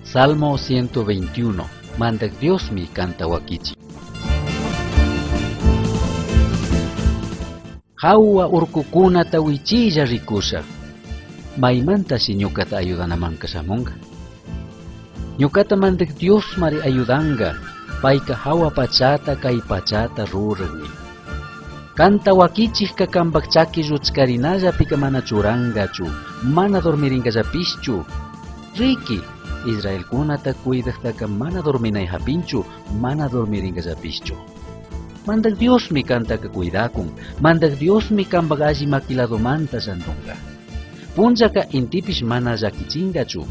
Salmo 121. Mandaj Diosmi canta wakichi. Jahua urcucunata huichilla ricushaj. Maimantashi ñucata ayudanamanca shamunga. Ñucata Mandaj Diosmari ayudanga, paica jahua pachata cai pachata rurajmi. Canta wakichijca cambaj chaqui lluchcarinallapika mana churangachu, mana dormiringallapishchu. Riqui, Israelcunata cuidajtaca mana dorminai japinchu, mana dormiringallapishchu. Mandaj Diosmi cantaca cuidacun, Mandaj Diosmi cambaj alli maquiladomanta llandunga. Punllaka intipish mana llaquichingachu,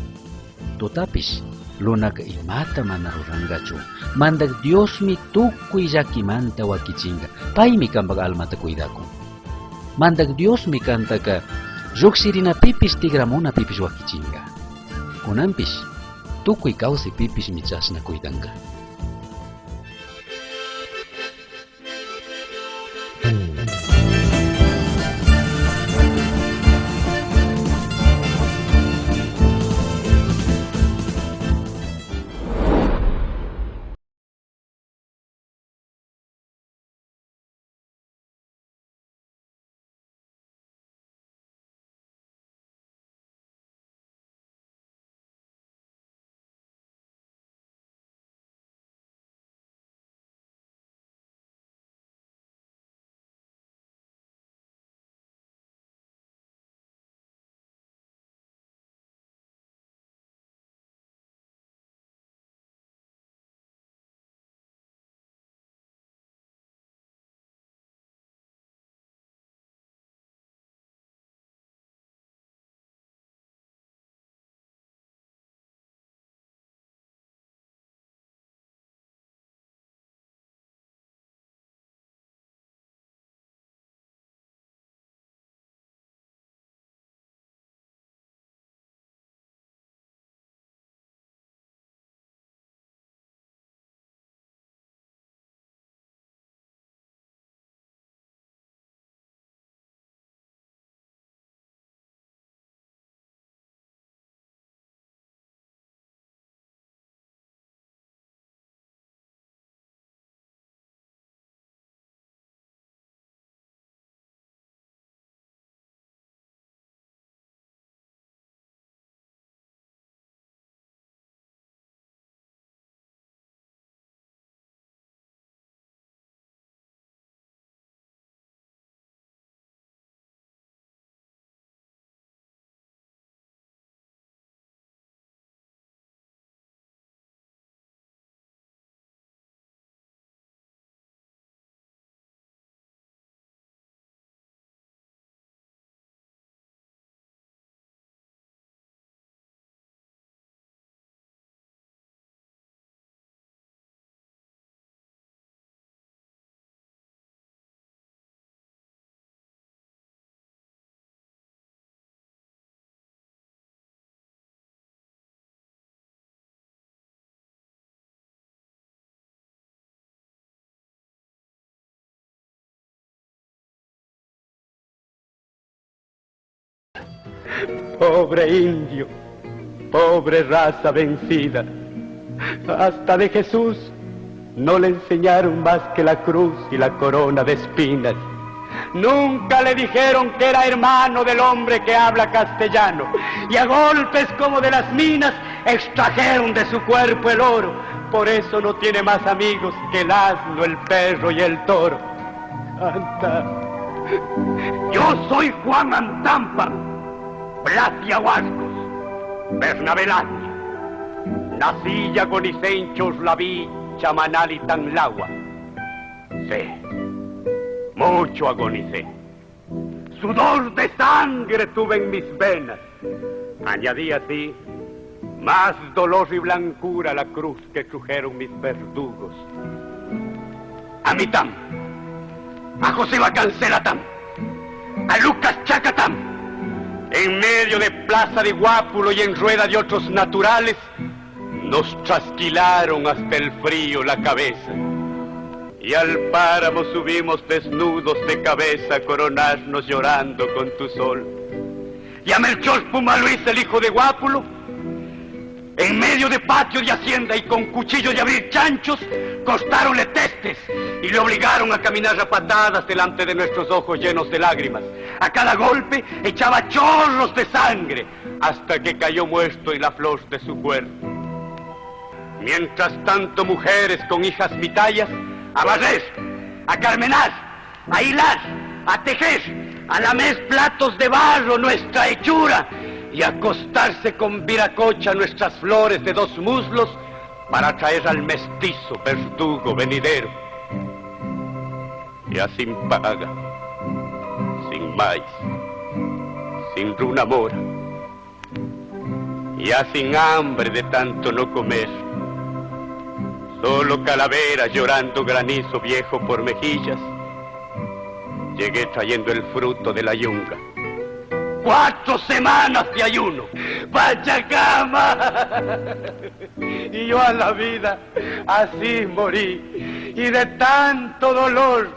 tutapish lunaka imata mana rurangachu. Mandaj Diosmi tucui llaquimanta huaquichinga, paimi cambaj almata cuidacun. Mandaj Diosmi cantaca llujshirinapipish tigramunapipish huaquichinga. Cunanpish tucui causipipishmi chashna cuidanga. Pobre indio, pobre raza vencida. Hasta de Jesús no le enseñaron más que la cruz y la corona de espinas. Nunca le dijeron que era hermano del hombre que habla castellano. Y a golpes como de las minas extrajeron de su cuerpo el oro. Por eso no tiene más amigos que el asno, el perro y el toro. Canta. Yo soy Juan Antampa, Blas Huascos, Bernabelani. Nací y agonicé en Choslaví, Chamanal y Tanlagua. Sí, mucho agonicé. Sudor de sangre tuve en mis venas. Añadí así más dolor y blancura a la cruz que crujeron mis verdugos. A Mitam, a José Bacancelatam, a Lucas Chacatam, en medio de Plaza de Guápulo y en rueda de otros naturales, nos trasquilaron hasta el frío la cabeza. Y al páramo subimos desnudos de cabeza a coronarnos llorando con tu sol. Y a Melchor Puma Luis, el hijo de Guápulo, En medio de patio de hacienda y con cuchillo de abrir chanchos, cortáronle testes y le obligaron a caminar a patadas delante de nuestros ojos llenos de lágrimas. A cada golpe echaba chorros de sangre hasta que cayó muerto en la flor de su cuerpo. Mientras tanto, mujeres con hijas mitallas, a barrer, a carmenar, a hilar, a tejer, a lamer platos de barro nuestra hechura y acostarse con viracocha nuestras flores de dos muslos para traer al mestizo verdugo venidero. Ya sin paga, sin maíz, sin runa mora, ya sin hambre de tanto no comer, solo calavera llorando granizo viejo por mejillas, llegué trayendo el fruto de la yunga. 4 semanas de ayuno. ¡Pachacama! Y yo a la vida así morí. Y de tanto dolor,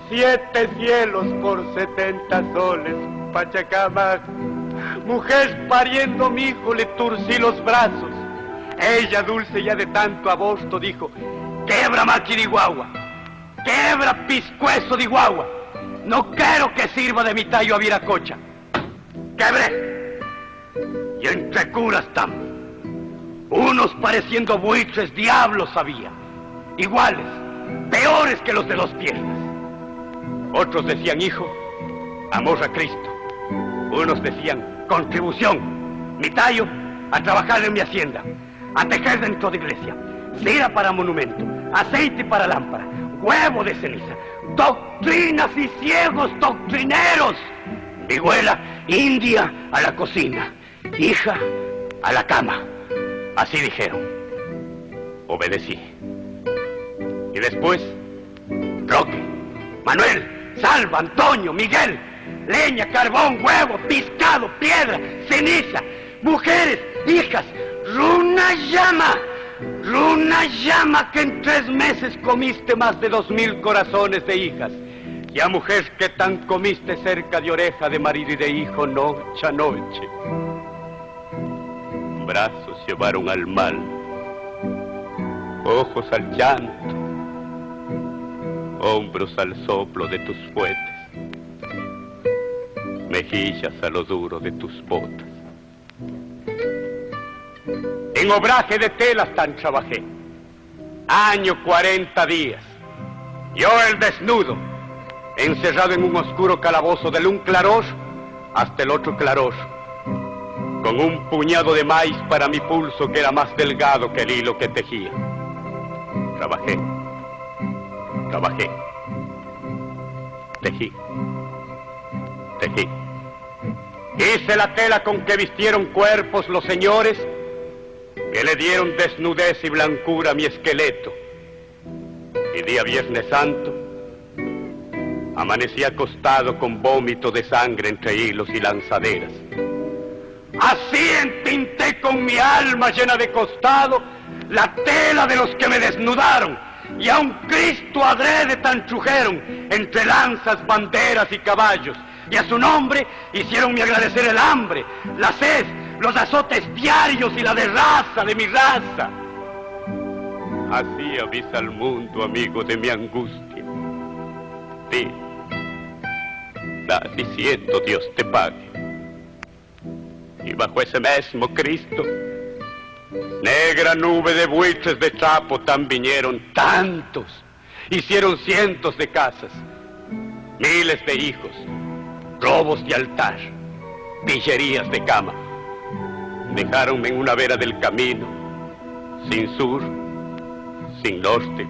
7 cielos por 70 soles. Pachacama, mujer pariendo mi hijo, le torcí los brazos. Ella, dulce ya de tanto aborto, dijo: quebra maquiriguagua, quebra piscueso de guagua. No quiero que sirva de mi tallo a Viracocha. ¡Quebré! Y entre curas tam, unos pareciendo buitres diablos había, iguales, peores que los de dos piernas. Otros decían: hijo, amor a Cristo. Unos decían: contribución, mi tallo, a trabajar en mi hacienda, a tejer dentro de iglesia, cera para monumento, aceite para lámpara, huevo de ceniza, doctrinas y ciegos doctrineros. Mi abuela, india, a la cocina, hija, a la cama. Así dijeron. Obedecí. Y después, Roque, Manuel, Salva, Antonio, Miguel, leña, carbón, huevo, pescado, piedra, ceniza, mujeres, hijas, runa llama, runa llama que en 3 meses comiste más de 2000 corazones de hijas. Y a mujer que tan comiste cerca de oreja de marido y de hijo noche a noche. Brazos llevaron al mal, ojos al llanto, hombros al soplo de tus fuetes, mejillas a lo duro de tus botas. En obraje de telas tan trabajé, año 40 días, yo el desnudo, encerrado en un oscuro calabozo del un claror hasta el otro claror, con un puñado de maíz para mi pulso que era más delgado que el hilo que tejía. Trabajé, trabajé, tejí, tejí. Hice la tela con que vistieron cuerpos los señores que le dieron desnudez y blancura a mi esqueleto. Y día Viernes Santo, amanecí acostado con vómito de sangre entre hilos y lanzaderas. Así entinté con mi alma llena de costado la tela de los que me desnudaron, y a un Cristo adrede tan trujeron entre lanzas, banderas y caballos, y a su nombre hicieronme agradecer el hambre, la sed, los azotes diarios y la de raza de mi raza. Así avisa al mundo, amigo, de mi angustia. Di, da diciendo Dios te pague. Y bajo ese mismo Cristo, negra nube de buitres de trapo tan vinieron tantos, hicieron cientos de casas, miles de hijos, robos de altar, pillerías de cama. Dejáronme en una vera del camino, sin sur, sin norte,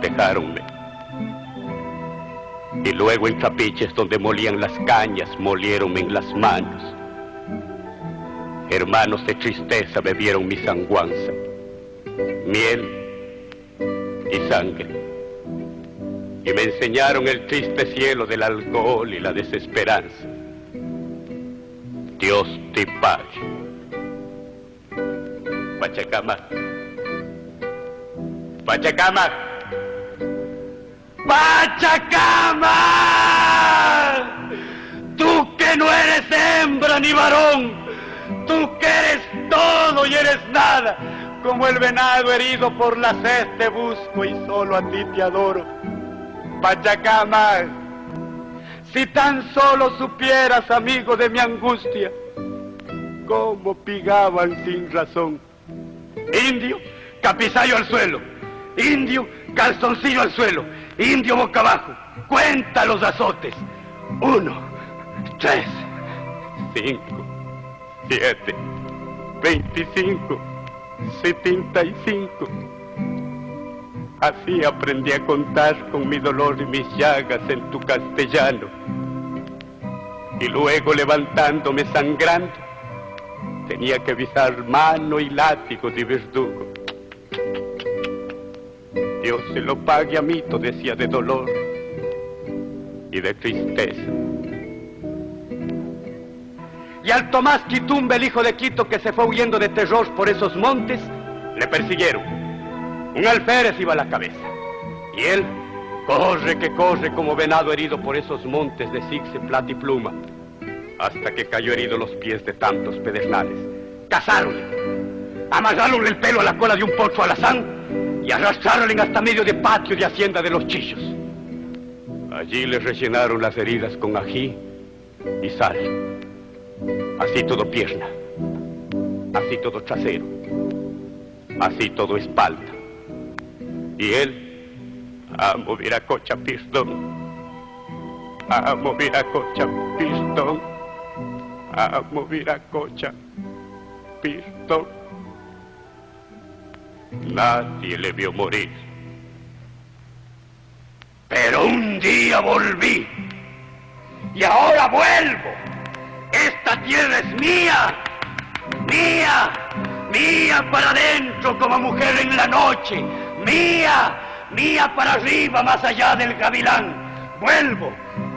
dejáronme. Y luego en trapiches donde molían las cañas, moliéronme en las manos. Hermanos de tristeza bebieron mi sanguanza, miel y sangre. Y me enseñaron el triste cielo del alcohol y la desesperanza. Dios te pague. Pachacama. Pachacama. ¡Pachacama! Tú que no eres hembra ni varón, tú que eres todo y eres nada. Como el venado herido por la sed te busco y solo a ti te adoro. Pachacama, si tan solo supieras, amigo de mi angustia, cómo pigaban sin razón. Indio, capizayo al suelo. Indio, calzoncillo al suelo. Indio boca abajo. Cuenta los azotes. 1, 3, 5, 7, 25, 75. Así aprendí a contar con mi dolor y mis llagas en tu castellano. Y luego, levantándome sangrando, tenía que besar mano y látigo de verdugo. Dios se lo pague a mí, decía, de dolor y de tristeza. Y al Tomás Quitumbe, el hijo de Quito, que se fue huyendo de terror por esos montes, le persiguieron. Un alférez iba a la cabeza. Y él corre que corre como venado herido por esos montes de zigzag, plata y pluma, hasta que cayó herido los pies de tantos pedernales. Cazáronle, amarráronle el pelo a la cola de un potro alazán y arrastráronle hasta medio de patio de hacienda de los Chillos. Allí le rellenaron las heridas con ají y sal. Así todo pierna, así todo trasero, así todo espalda. Y él, amo Viracocha Pistón, amo Viracocha Pistón, amo Viracocha Pistón. Nadie le vio morir. Pero un día volví, y ahora vuelvo. Esta tierra es mía, mía, mía para adentro como mujer en la noche, mía, mía para arriba más allá del gavilán. Vuelvo,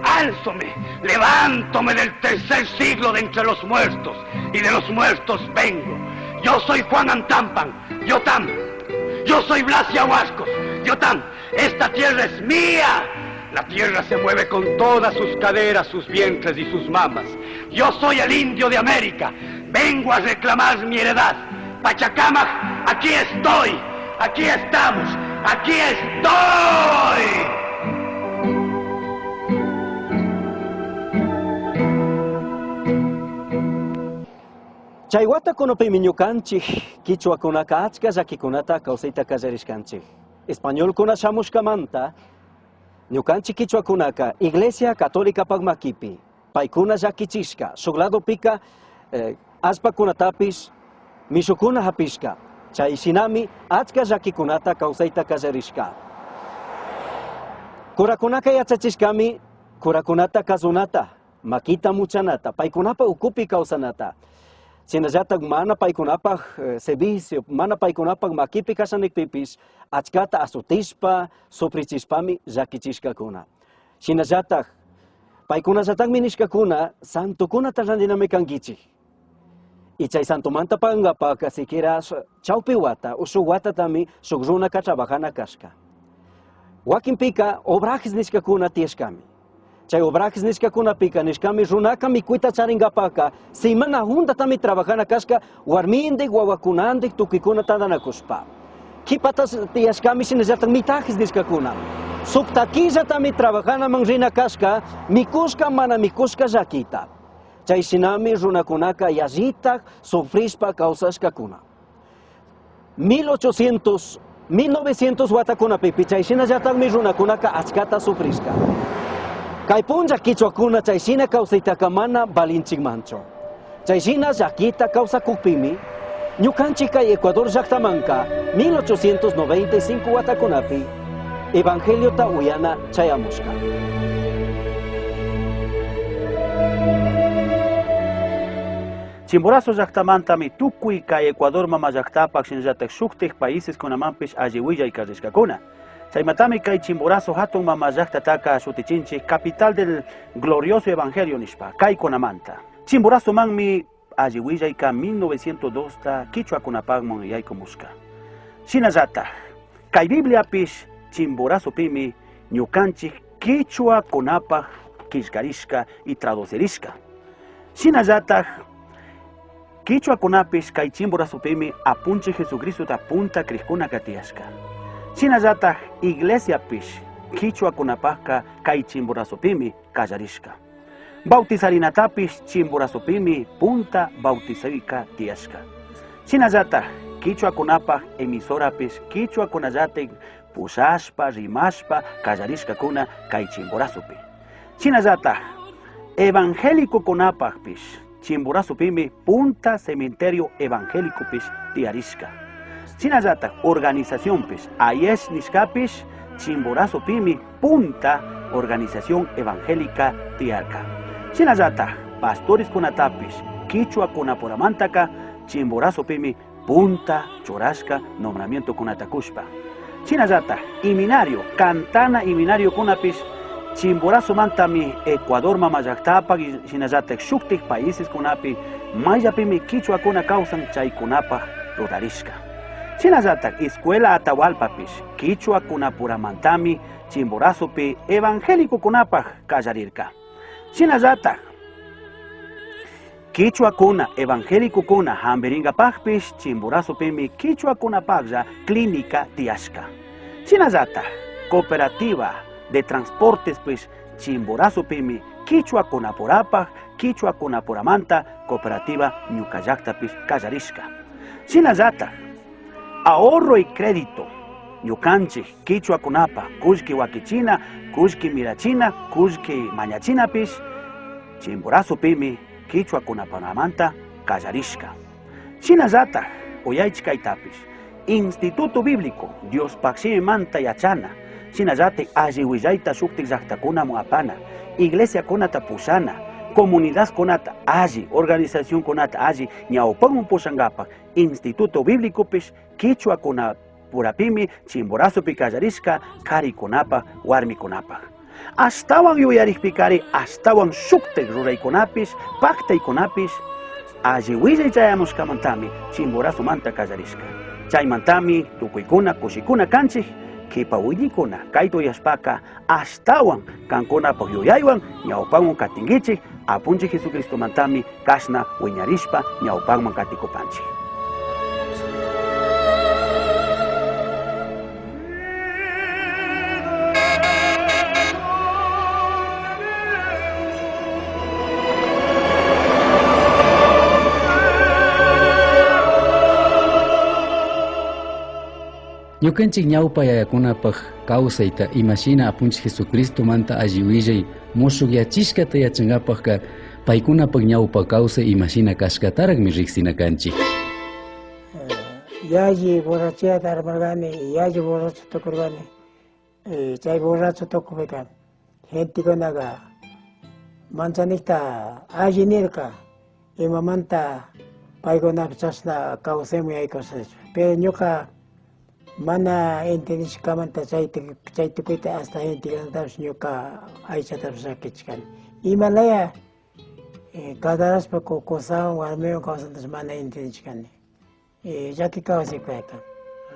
álzome, levántome del tercer siglo de entre los muertos, y de los muertos vengo. Yo soy Juan Antampan, yo tam. Yo soy Blas Yahuascos, yo tam. Esta tierra es mía. La tierra se mueve con todas sus caderas, sus vientres y sus mamas. Yo soy el indio de América. Vengo a reclamar mi heredad. Pachacamac, aquí estoy. Aquí estamos. Aquí estoy. Chay watakunapimi ñukanchik kichwakunaka achka llakikunata kawsayta qallarishkanchik. Españolkuna shamushkamanta ñukanchik kichwakunaka Iglesia Católica makipi paykuna llakichishka shuk ladopika allpakunatapish mishukuna hapishka. Chay shinami achka llakikunata kawsayta qallarishka. Kurakunaka yachachishkami kurakunata kasunata, makita muchanata, paykunapa ukupi kawsanata. Shinallatak mana paykunapaj servicio, mana paykunapaj makipi kashanikpipis, achkata azotishpa, sufrichishpami llakichishkakuna. Shinallatak paykunallatakmi nishkakuna santokunata randinami kankichik. Y chay santomanta pagankapak siquiera chawpi wata o shuk watatami shuk runaka trabajana kashka. Wakinpika obrajes nishkakuna tiyashkami. Chay obrajes nishkakunapika nishkami runaka mikuyta charinkapaka semana juntatami trabajana kashka warmindik wawakunandik tukuykuna tantanakushpa. Kipata tiyashkami shinallatak mitajes nishkakuna. Sukta killatami trabajanaman rina kashka mikushka mana mikushka llakita. Chay shinami runakunaka yallitak sufrishpa kawsashkakuna. 1800, 1900 watakunapipi chay shinallatakmi runakunaka achkata sufrishka. Kay punlla kichwakuna chay shina kawsaytaka mana valinchikmanchu. Chay shina llakita kawsakukpimi ñukanchik kay Ecuador llaktamanka 1895 watakunapi Evangeliota uyana chayamushka. Chimborazo llaktamantami tukuy kay Ecuador mama llaktapak shinallatak shuktik países kunamanpish alli willay karishkakuna. Chaymatami kay Chimborazo hatun mama llaktataka shutichinchik capital del glorioso evangelio nishpa kaykunamanta. Chimborazo manmi alli willayka 1902 ta kichwakunapakman yaykumushka. Shinallatak kay Bibliapish Chimborazopimi ñukanchik kichwakunapak killkarishka y traducirishka. Shinallatak Quichuakunapish kay Chimborazopimi apunchik Jesucristota punta crijkunaka tiyashka. Shinallataj iglesiapish quichuakunapajka kay Chimborazopimi kallarishka. Bautizarinatapish Chimborazopimi punta bautizarika tiyashka. Shinallataj quichuakunapaj emisorapish quichuakunallatik pushashpa, rimashpa kallarishkakuna kay Chimborazopi. Shinallataj evangélicokunapajpish Chimborazopimi punta cementerio evangélicopish tiyarishka. Shinallataj organizacionpish Ayesh nishkapish Chimborazopimi punta organización evangélica tiyarka. Shinallataj pastores kunatapish quichuakunapuramantaka Chimborazopimi punta churashka nombramiento kunatakushpa. Shinallataj iminario, cantana iminario kunapish Chimborazomantami Ecuador mama llaktapak shinallataj shuktik países kunapi mayllapimi quichuakuna kawsan chaykunapaj rurarishka. Shinallataj escuela Atahualpapish quichuakunapuramantami Chimborazopi evangélicokunapaj kallarirka. Shinallataj quichuakuna evangélicokuna hampiringapajpish Chimborazopimi quichuakunapajlla clínica tiyashka. Shinallataj cooperativa de transportes pish Chimborazopimi quichuakunapurapaj quichuakunapuramanta cooperativa ñuka llaktapish kallarishka. Shinallataj ahorro y crédito ñukanchik quichuakunapaj kullki wakichina, kullki mirachina, kullki mañachinapish Chimborazopimi quichuakunapuramanta kallarishka. Shinallataj uyaychik kaytapish Instituto Bíblico Diospaj shimimanta yachana, shinallataj alli willayta shuktik llaktakunaman apana, iglesiakunata pushana, comunidadkunata alli, organizacionkunata alli ñawpaman pushankapaj Instituto Bíblicopish quichuakunapurapimi Chimborazopi kallarishka karikunapaj warmikunapaj. Ashtawan yuyarikpikari ashtawan shuktik ruraykunapish paktaykunapish alli willay chayamushkamantami Chimborazomanta kallarishka. Chaymantami tukuykuna kushikuna kanchik kipa willikuna kayta uyashpaka ashtawan kankunapaj yuyaywan ñawpaman katinkichik apunchik Jesucristomantami kashna wiñarishpa ñawpaman katikupanchik. Ñukanchik ñawpa yayakunapaj kawsayta imashina apunchik Jesucristomanta alli willay mushukyachishkata yachankapajka paykunapaj ñawpa kawsay imashina kashkataraqmi riqsina kanchik. Yalli borrachera armarkani, yalli borracho tukurkani. Chay borracho tukupika gentekunaqa manchanikta alli nirka imamanta paykunapish chashna kawsayman yaykusha. Pero ñuka mana entendishkamanta chay tukuyta hasta gentekunatapish ñuka aychatapish llakichikani. Imalaya casarashpa kusawan warmiwan kawsantash mana entendishkani. Llaki kawsay karka.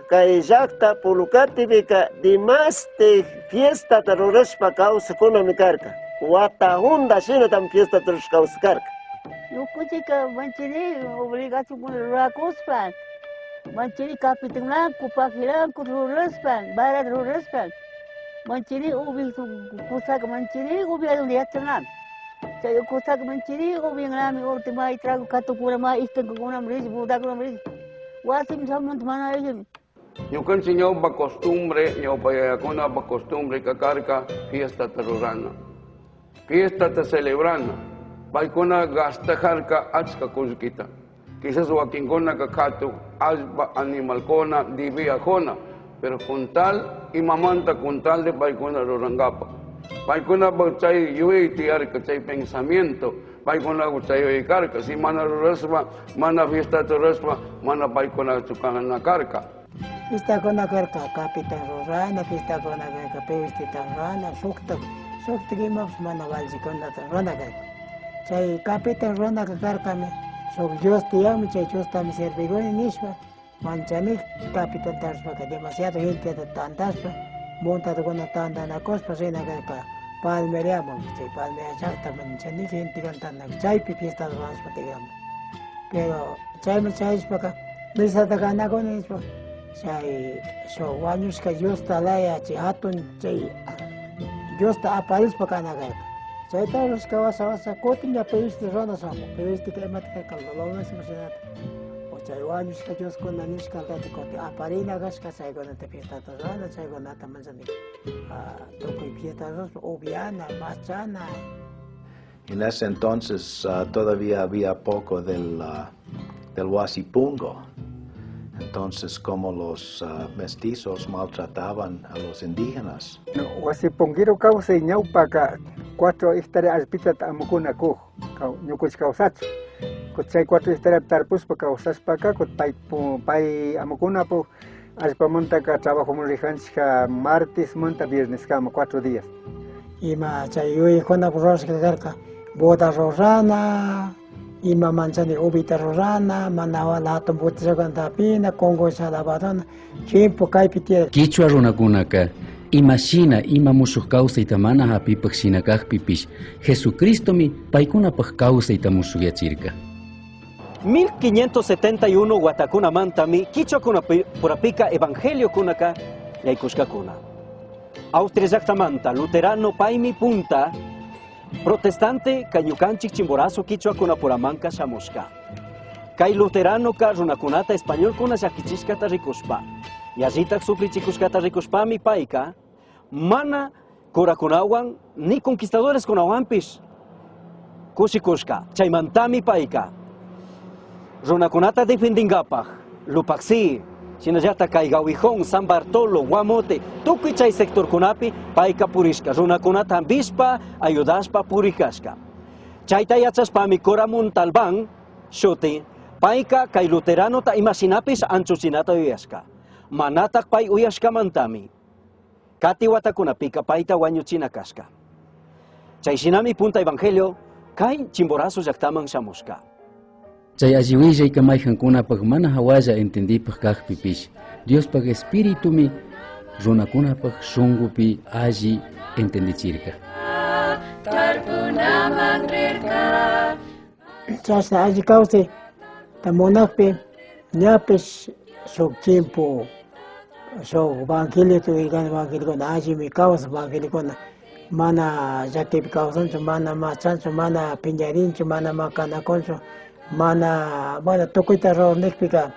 Kay llakta Pulukatipika dimastik fiestata rurashpa kawsakunami karka. Wata hunda shinatami fiestata rurashpa kawsa karka. Ñukunchika manchini obligacionkuna rurakuspa, manchini kapitananku, pajiranku rurashpa, varata rurashpa, manchini ubi kusaka manchini ubiadun yachanami. Chay kusaka manchini ubianami urti may trago katukuna may istankukunami rish, budakunami rish. Wasim shamunta mana rishmi. Ñukanchik ñawpa costumbre, ñawpa yayakunapa costumbre kakarka fiestata rurana, fiestata celebrana. Paykuna gastajarka achka kullkita. Quizás wakinkunaka katu allpa animalkuna diviakuna, pero con tal imamanta con tal de paykuna rurankapa. Paykunapa chay yuyay tiyarka, chay pensamiento, paykuna chay yuyay karka. Si mana rurashpa, mana fiestata rurashpa, mana paykuna chukana karka. Fiestakuna karka capitan rurana, fiestakuna karka pewistita rurana, shuktak, shuktak imapish mana vallikunata rurana karka. Chay capitan rurana karkami, shuk Dios tiyanmi, chay Diostami servikuni nishpa, manchanik capitan tarishpaka demasiado genteta tantashpa, montatukuna tantanakushpa rina karka Palmeriaman, chay Palmeria llakta manchanik gentekuna tantanakushpa, chaypi fiesta rurashpa tigramun. Pero chayman chayashpaka misata ganakuni nishpa chay shuk wañushka Diosta laya chay hatun chay Diosta aparishpa kana karka. Chayta rurashka washa washa kutin ña pewisti runa shamun, pewistika imata karka lo mismo shinata. O chay wañushka Dioskuna nishkatata kutin aparina kashka chaykunata fiestata rurana, chaykunata manchani tukuy fiesta rurashpa upiana, machana. En ese entonces todavía había poco del huasipungo. Entonces, como los mestizos maltrataban a los indígenas. Huasipunguiro kawsay ñawpaka 4 hectáreas allpitata amukuna kuj, ñukunchik kawsachu. Chay 4 hectáreas tarpushpa kawsashpaka, pay amukunapu allpamantaka trabajoman rijanchika martes manta vierneskama 4 días. Ima chay yuyaykunapu rurashka karka boda rurana, ima manchani uvita rurana, mana wala hatun botellakunata hapina, Congo lavadona, tiempo kaypi tiyarka. Kichwa runakunaka imashina ima mushuq kawsayta mana hapipaq shina kaqpipish Jesucristomi paykunapaq kawsayta mushuqyachirka. 1571 watakunamantami kichwakunapurapika evangeliokunaka yaykushkakuna. Austria llaqtamanta luterano paymi punta protestante kay ñukanchik Chimborazo kichwakunapuramanka shamushka. Kay luteranoka runakunata españolkuna llakichishkata rikushpa, yallitak sufrichikushkata rikushpami payka mana curakunawan ni conquistadores kunawanpish kushikushka. Chaymantami payka runakunata defendingapaj Lupaxi, shinallata kay Gawijón, San Bartolo, Guamote, tukuy chay sectorkunapi payka purishka, runakunata hambishpa, ayudashpa purikashka. Chayta yachashpami Cora Montalbán shuti, payka kay luteranota imashinapish anchuchinata yuyashka. Manatak pay uyashkamantami, kati watakunapika payta wañuchina kashka. Chay shinami punta evangelio, kay Chimborazo llaqtaman shamushka. Chay alli willayka mayqankunapaq mana hawalla entendipaq kaqpipish, Diospaq espiritumi runakunapaq shunqupi alli entendichirka. Chashna alli kawsay munakpi ñapish shuk tiempo shuk evangelio tukuykani evangelikuna allimi kawsan evangelikuna mana llakipi kawsanchu, mana machanchu, mana piñarinchu, mana makanakunchu, mana, bueno, tukuyta rurnikpika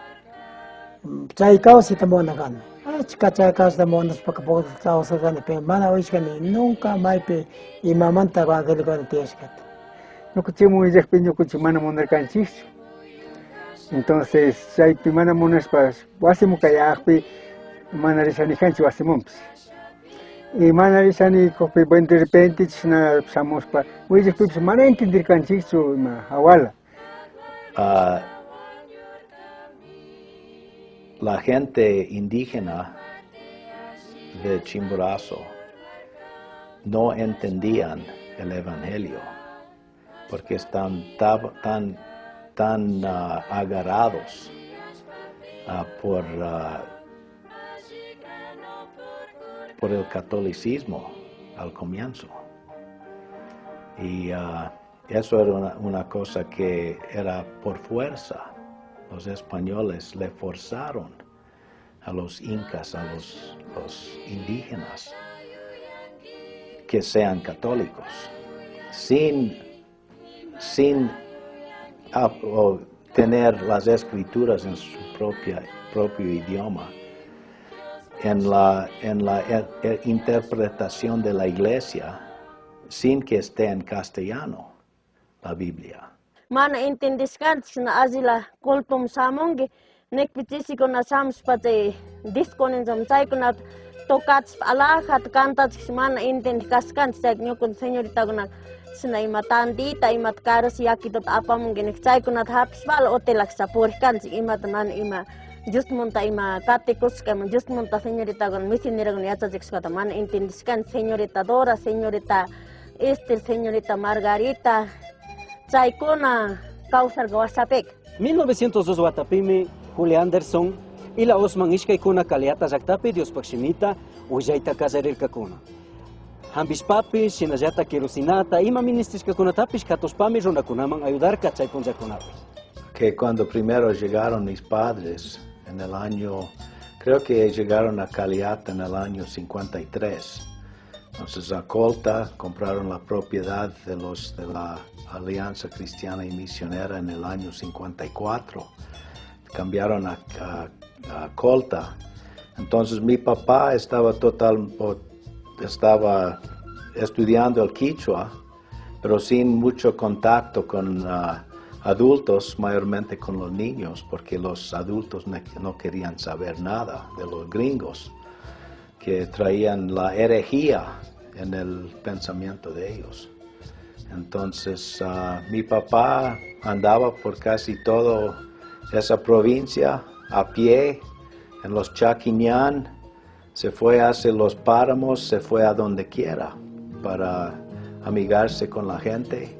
chay kawsayta munakani. Achka chay kawsayta munashpaka kawsarkani, pero mana uyashkani nunca maypi imamanta evangelikuna tiyashkata. Ñukanchikman willakpi ñukanchik mana munarkanchikchu. Entonces chaypi mana munashpa wasiman kayakpi mana rishanikanchik wasimanpish. Y mana rishanikukpi, bueno, de repente chashna shamushpa willakpipish mana entendirkanchikchu ima hawala. La gente indígena de Chimborazo no entendían el evangelio porque están tan agarrados por el catolicismo al comienzo. Y eso era una cosa que era por fuerza. Los españoles le forzaron a los incas, a los indígenas, que sean católicos, sin tener las escrituras en su propio idioma. En la interpretación de la iglesia, sin que esté en castellano la Biblia. Mana entendishkanchik na allila cultum shamunki, nikpi chishikuna shamushpa chay disco nincham chaykunata tocachishpa alajata cantachik mana entendik kashkanchik chayka ñukanchik señoritakunaka chashna ima tantita imata karush yakituta apamunki nik chaykunata hapishpala hotelakcha purishkanchik imata mana ima Diosmanta ima katikushka ima Diosmanta señoritakuna misionerakuna yachachikushkata mana entendishkanchik señorita Dora, señorita Esther, señorita Margarita, chaykuna kawsarka washapika. 1902 watapimi Julia Anderson y la Osman ishkaykuna Caleata llaqtapi Diospaq shimita willayta qallarirkakuna. Hambishpapish, shinallata kerosinata, ima ministishkakunatapish katushpami runakunaman ayudarka chay punllakunapi. Que cuando primero llegaron mis padres, en el año, creo que llegaron a Caliata en el año 53. Entonces a Colta compraron la propiedad de los de la Alianza Cristiana y Misionera en el año 54. Cambiaron a Colta. Entonces mi papá estaba estaba estudiando el quichua, pero sin mucho contacto con adultos, mayormente con los niños, porque los adultos no querían saber nada de los gringos, que traían la herejía en el pensamiento de ellos. Entonces mi papá andaba por casi toda esa provincia a pie, en los Chaquiñán, se fue hacia los páramos, se fue a donde quiera para amigarse con la gente.